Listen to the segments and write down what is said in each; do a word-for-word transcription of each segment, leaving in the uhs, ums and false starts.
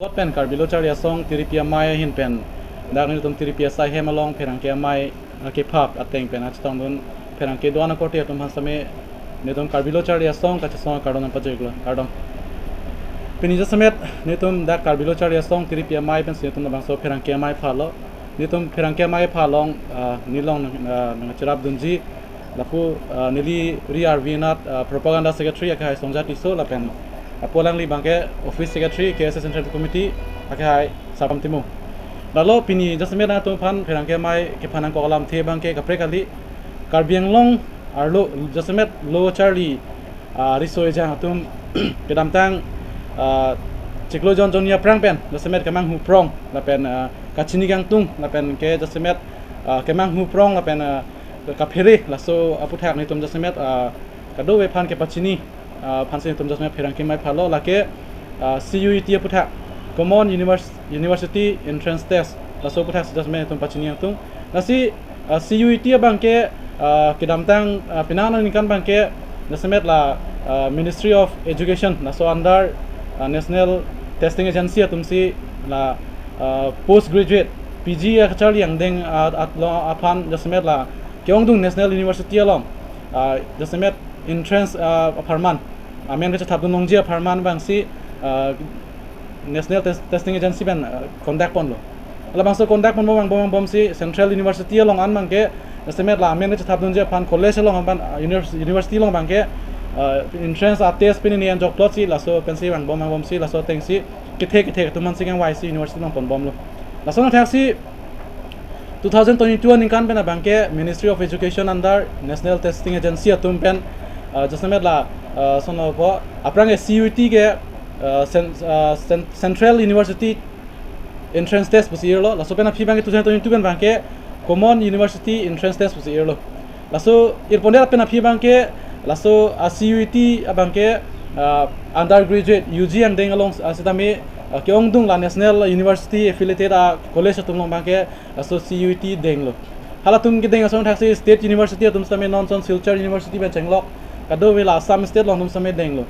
Kot pen Karbi Lo Charli Asong Tiripi Amei ahin pen dak nelitum Tiripi asai hem along pherangke amei, ah, kephap ateng pen kachetongdun pherangke do-an akorte atum aphan sitame nelitum Karbi Lo Charli Asong kachesong akardom nangpajirlo, kardom. Pini jasemet nelitum dak Karbi Lo Charli Asong Tiripi Amei pensi nelitum labangso pherangke amei aphanlo. Nelitum pherangke amei aphan along, ah, neli along nang, ah, nangcherapdunji lapu, ah, neli Ri Arvi Anath, ah, Propaganda Secretary akehai Songja Tisso lapen lapu alangli abangke Office Secretary K S A Central Committee akehai Sarpam Timung. Lalo pini jasemet nangtum aphan pherangke amei kephan nangkok alamthe abangke kaprek kali. Karbi Anglong arlo jasemet Lo Charli, ah, riso ejang atum kedamtang, ah, chiklo jon jonni aphrang pen jasemet kemanghu prong lapen, ah, kachini kangtung lapen ke jasemet, ah, kemanghu prong lapen, ah, kaphere laso aputhak nelitum jasemet, ah, kadokave aphan kepachini, ah, aphansi nelitum jasemet pherangke amei aphanlo, lake, ah, C U E T aputhak, Common Univers-, University Entrance Test, laso aputhak si jasemet nelitum pachini kangtung. Lasi, ah, C U E T abangke, ah, kedamtang, ah, penang aningkan abangke jasemet la, ah, Ministry of Education laso under, ah, National Testing Agency atumsi la, ah, post graduate P G akacharli angdeng, ah, at lo aphan jasemet la ke-ongdung National University along, ah, jasemet entrance, ah, apharman, amen kachethapdun longji apharman abangsi, ah, National Tes-, Testing Agency pen, ah, conduct ponlo. Labangso conduct ponbom angbong angbomsi Central University along an abangke jasemet la amen kachethapdunji aphan college along aphan, ah, univers-, university along abangke, ah, entrance a test pini ni anjok plotsi laso pensi angbong angbomsi laso atengsi kethe kethe atum aphansi kangvaisi university along ponbomlo. Laso athaksi two thousand twenty-two aningkan pen abangke Ministry of Education under National Testing Agency atum pen, ah, jasemet la, ah, sono po aphrang C U E T ke, ah, cen-, ah, cen-, Central University Entrance Test pusi irlo. Laso pen aphi abangke two thousand twenty-two pen abangke Common University Entrance Test pusi irlo. Laso irpondet pen aphi abangke laso a C U E T abangke, ah, undergraduate U G angdeng along, ah, sitame, ah, ke-ongdung la National University affiliated a college atum along abangke laso C U E T denglo. Halatum kedeng ason thaksi State University atum sitame non son Silchar University pen chenglok, kadokave la Assam State along atum sitame denglo.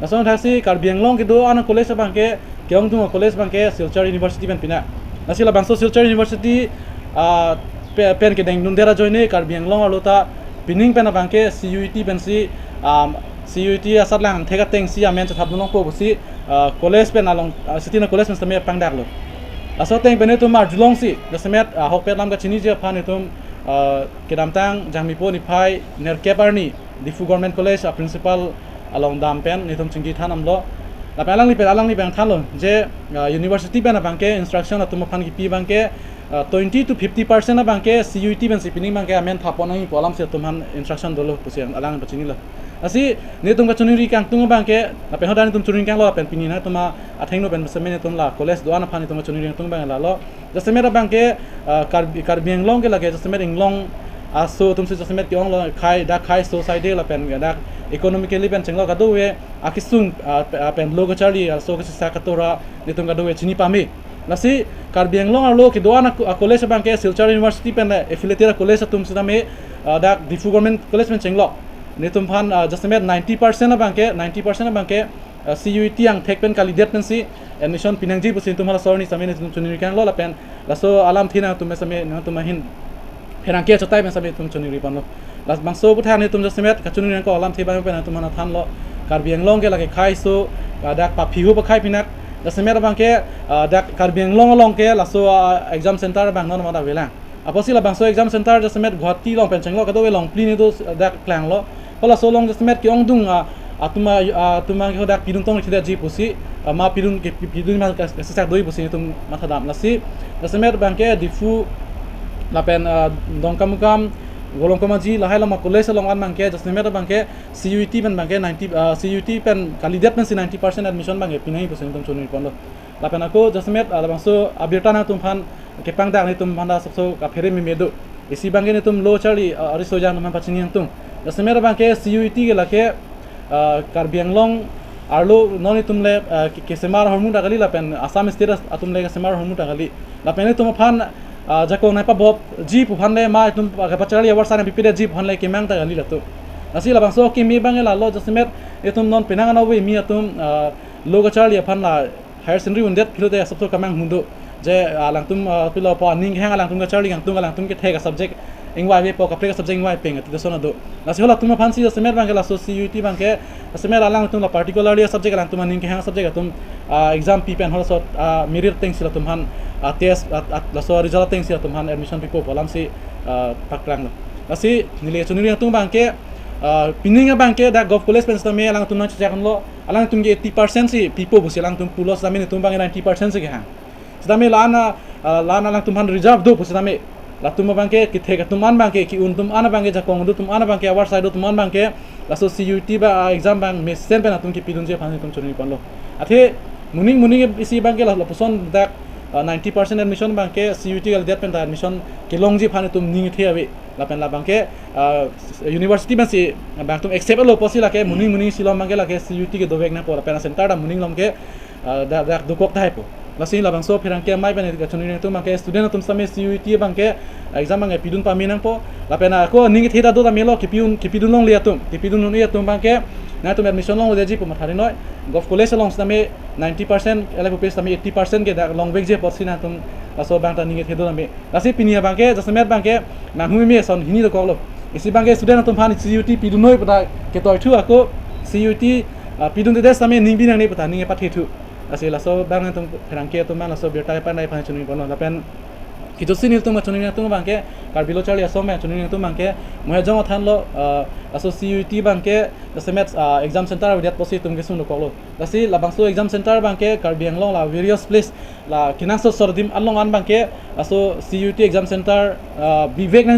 Lason thaksi Karbi Anglong kedo-an college abangke, ke-ongdung college abangke Silchar University pen pina. Lasi labangso Silchar University, ah, pe-, pen kedengdundet ajoine Karbi Anglong arlo ta pining pen abangke C U E T pensi, um, C U E T asatlang thek atengsi amen chethapdun longpo pusi, ah, college pen along, ah, sitame college pen sitame pangdaklo. Laso ateng pen itum arjulongsi jasemet, ah, ahokpet alam kachiniji aphan itum, ah, kedamtang Jangmipo niphai nerkep arni Diphu Government College a principal along dam pen nelitum chingki than damlo. Lapen alangli pen, alangli pen thanlo je, ah, university pen abangke instruction atum aphan kipi abangke, ah, twenty to fifty percent abangke C U E T pensi pining abangke amen thap pon nangji pu alamsi atum aphan instruction dolo pusi alang pachinilo. Lasi nelitum kachiningri kangtung abangke, lapen hadak nelitum chiningri kanglo lapen pini nangtum athengno pen sitame nelitum la college do-an aphan nelitum kachiningri kangtung abang lalo. Jasemet abangke, ah, Karbi, Karbi Anglong ke lake jasemet inglong aso atumsi jasemet ke-onglo, khei, dak khei aso saide lapen dak economically pen chenglok kadokave akesung, ah, pe-, ah, pen lo kacharli aso kachesa katora nelitum kadokave chini pame. Lasi Karbi Anglong arlo kedo-an a, a college abangke Silchar University pen affiliated a college atum sitame, ah, dak Diphu Government College pen chenglok. Nelitum aphan, ah, jasemet ninety percent abangke, ninety percent abangke, ah, C U E T angthek pen kalidet pensi admission pinangji pusi nelitum hala sorni sitame nelitum chiningri kanglo lapen laso alamthe nangtum sitame nangtum ahin pherangke achotai pen sitame nelitum chiningri ponlo. Labangso aputhak nelitum jasemet kachiningri kangkok alamthe abang pen nangtum aphan thanlo. Karbi Anglong ke lake khei aso, ah, dak paphihu pakhei pinak. Jasemet abangke, ah, dak Karbi Anglong along ke laso, ah, exam center abang non mada avelang. Apotsi labangso exam center jasemet Guwahati along pen chenglok kadokave along plini do, ah, dak klanglo. Halaso along jasemet ke-ongdung, ah, atum a, ah, atum abangke hadak pidun tong thidetji pusi, ah, ma pidun ke pi-, pidun ma kas-, kasesak doi pusi nelitum mathadam. Lasi jasemet abangke Diphu lapen, ah, Dongkamukam, Golongkomaji lahai along a college along an abangke jasemet abangke C U E T pen abangke ninety, ah, C U E T pen kalidet pensi ninety percent admission abangke pinangji pusi nelitum chiningri ponlo. Lapen ako jasemet, ah, labangso abirta nangtum aphan kepangdak nelitum aphan ta sokso kaphere meme do. Isi abangke nelitum Lo Charli, ah, ariso ejang atum aphan pachini kangtung. Jasemet abangke C U E T ke lake, ah, Karbi Anglong arlo non nelitum le, ah, ke-, kesemar ahormu ta kali lapen Assam State as-, atum le kesemar ahormu ta kali. Lapen nelitum aphan, ah, jakong nangpabop ji pu aphan le ma itum, ah, kepacharli awar sana pipedetji pu aphan le kemang ta kali latum. Lasi labangso keme abang lalo jasemet itum non penang anove mi atum, ah, lo kacharli aphan la higher secondary undet philo te asapso kamang hundo. Je alangtum, ah, pilo po aning kehang alangtum kacharli kangtung alangtum kethek a-subject ingvai avepo, kaprek a-subject ingvai peng ati doson ado. Lasi halatum aphansi jasemet abangke laso C U E T abangke jasemet alangtum la particularly a-subject alangtum aning kehang a-subject atum, ah, exam pi pen halaso, ah, merit atengsi latum aphan, ah, test, ah, ah, laso result atengsi latum aphan admission pipo pu alamsi, ah, pakranglo. Lasi neli kachiningri atum abangke, ah, pining abangke dak Govt College pen sitame alangtum nangchechak lo, alangtum ke eighty percent si pipo pusi alangtum pulo sitame netum abangke ninety percent si kehang. Sitame la-an, ah, la-an alangtum aphan reserve do pu sitame. Latum abangke kethek atum an abangke, ki-un atum an abangke, jakong do atum an abangke, avar sai do atum an abangke, laso C U E T ba, ah, exam abang mesen pen atum kipidunji aphan netum chiningri ponlo. Athe moning moning isi abangke la lapuson dak, ah, ninety percent admission abangke C U E T kalidet pen ta admission kelongji aphan netum ning kethe ave. Lapen labangke, ah, university pensi abangtum accept lo pusi lake moning moning isi along abangke lake C U E T kedovek nangpo, lapen center ta moning along ke, ah, dak, dak dokok tahai po. Lasi labangso pherangke amei pen kachiningri atum abangke student atum sitame C U E T abangke exam abangke pidun pame nangpo. Lapen ako ning kethe ta do tame lo, kipidun, kipidun longle atum, kipidun un-e atum abangke nangtum admission longledetji pu mathari noi. Govt College along sitame ninety percent, ele pupe sitame eighty percent ke dak longvekji apotsi nangtum laso abang ta ning kethe do tame. Lasi pini abangke jasemet abangke nanghu meme ason hini dokoklo. Isi abangke student atum aphan C U E T pidun noi pu ta ketoi thu ako C U E T, ah, pidundedet sitame ning bi nangne pu ta ning epathe thu. Lasi laso abang nangtum pherangke atum abang laso birta epandai aphan chiningri ponlo. Lapen kejutsi nelitum chiningri atum abangke, Karbi Lo Charli Asong pen chiningri atum abangke, mo ajong athan lo, ah, laso C U E T abangke jasemet, ah, exam center avedet pusi itum kesung dokoklo. Lasi labangso exam center abangke Karbi Anglong la various place la kenangsot sor adim along an abangke laso C U E T exam center, ah, bivek nang